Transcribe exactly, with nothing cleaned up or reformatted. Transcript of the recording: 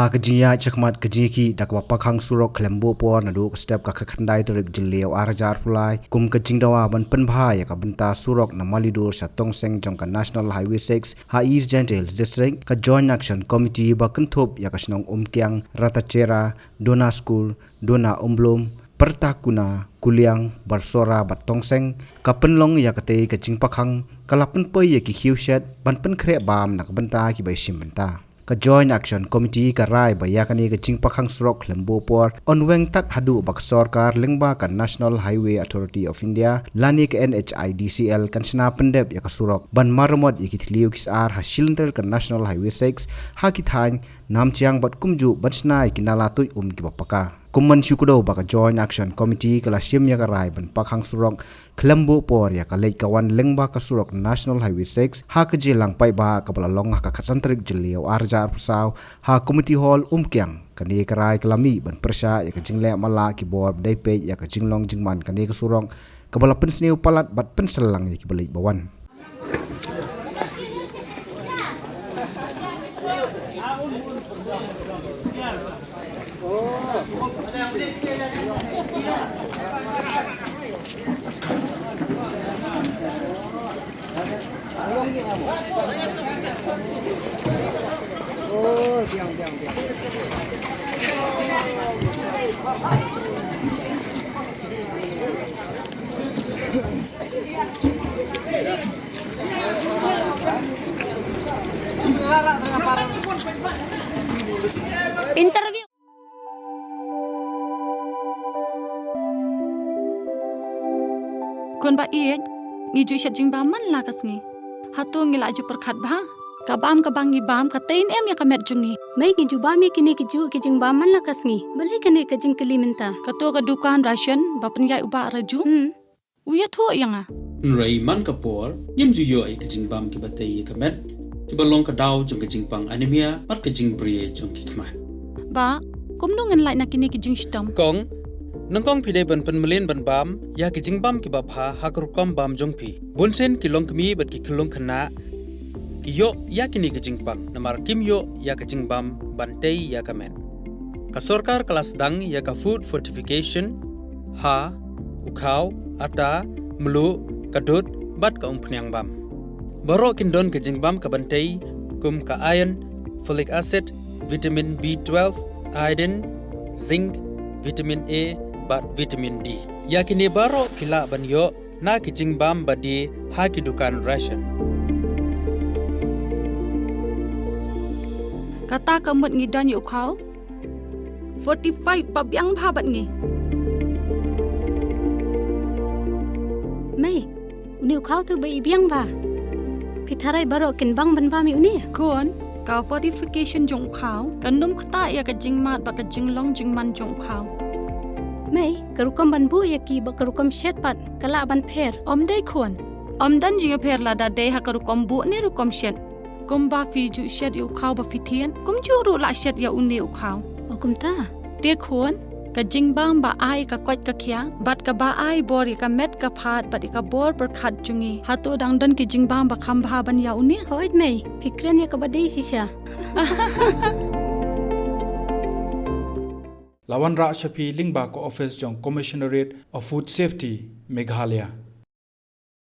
Ha ka jingïaid shakhmat ka jingïakhih da kaba pakhang surok khlem buh por naduh ka step ka khatkhyndai tarik Jylliew arhajar arphew lai, kum ka jingdawa ban pynbha ïa ka bynta surok na Malidur sha Tongseng jong ka National Highway six ha East Jaintia Hills District, ka Joint Action Committee ba kynthup ïa ka shnong Umkiang, Ratachera, Dona School, Dona Umblum, Pertakuna, Kuliang, Barsora bad Tongseng, ka pynlong ïa katei ka jingpakhang, ka la pynpoi ïa ki khiew shet ban pynkhreh bam na ka bynta kiba ïashim bynta. Ka Joint Action Committee ka rai ba ïa kane ka jingpakhang surok khlem buh por yn weng tad haduh ba ka sorkar lyngba ka National Highway Authority of India lane ka N H I D C L kan shna pyndep ïa ka surok ban maramot ïa ki thliew ki sar ha shilynter ka National Highway six, ha ki thaiñ Namchiang bad kumjuh ban shna ïa ki nala tuid um kiba paka. Kum ban shu kdew ba ka Joint Action Committee ka la shim ïa ka rai ban pakhang surok khlem buh por ïa ka leit ka wan lyngba ka surok National Highway six ha ka jingïalang paidbah kaba la long ha ka khatsan tarik Jylliew arhajar arphew saw ha Community Hall Umkiang. Kane ka rai ka la mih ban pyrshah ïa ka jingleh matlah ki bor ba dei peit ïa ka jinglong jingman kane ka surok, kaba la pynsniew palat bad pynsalang ïa kiba leit ba wan. Interview. Khun ba ïeit, ngi ju shet jingbam man la ka sngi. Hato ngi la ju pyrkhat bha? Ka bam kaba ngi bam ka tei ne em ïa ka met jong ngi. Mei, ngi ju bam ïa kine ki ju ki jingbam man la ka sngi. Balei kane ka jingkylli mynta? Kato ka dukan ration ba pynïaid u Bah Raju. Hmm. U ïathuh ïa nga. Hynrei man ka por, ngim ju ïoh ïa ki jingbam kiba tei ïa ka met, kiba long ka daw jong ka jingpang anemia, bad ka jingbri jong ki khmat. Bah, kumno ngin lait na kine ki jingshitom? Kong, nyngkong phi dei ban pynmlien ban bam ïa ki jingbam kiba bha ha ka rukom bam jong phi. Bunsien ki longkmie bad ki khyllung khynnah ki ïoh ïa kine ki jingpang, namar kim ïoh ïa ka jingbam ban tei ïa ka met. Ka sorkar ka la sdang ïa ka food fortification ha u khaw, ata, mluh, ka dud, bad ka umphniang bam. Baroh kin don ka jingbam kaban tei, kum ka iron, folic acid, vitamin B twelve, iodine, zinc, vitamin A, bad vitamin D. Ïa kine baroh phi lah ban ïoh na ki jingbam ba die ha ki dukan ration. Kata ka mut ngi don ïa u khaw fortified ba biang bha bad ngi. Mei, une u khaw tu ba i biang bha. Phi tharai baroh kin bang ban bam ïa une? Khun, ka fortification jong u khaw kan ym ktah ïa ka jingmad bad ka jinglong jingman jong u khaw. Mei, ka rukom ban buh ïa ki bad ka rukom shet pat ka lah ban pher? Ym dei khun. Ym don jingïapher lada dei ha ka rukom buh ne rukom shet. Kumba phi ju shet ïa u khaw ba phi thied, kumjuh ruh lah shet ïa une u khaw. O kumta? Te khun, ka jingbam ba ai ka koit ka khiah bad kaba ai bor ïa ka met ka phad bad ïa ka bor pyrkhat jong ngi, hato dang don ki jingbam ba kham bha ban ïa une? Hooid mei, phi kren ïa kaba dei shisha. La wanrah sha phi lyngba ka office jong Commissionerate of Food Safety, Meghalaya.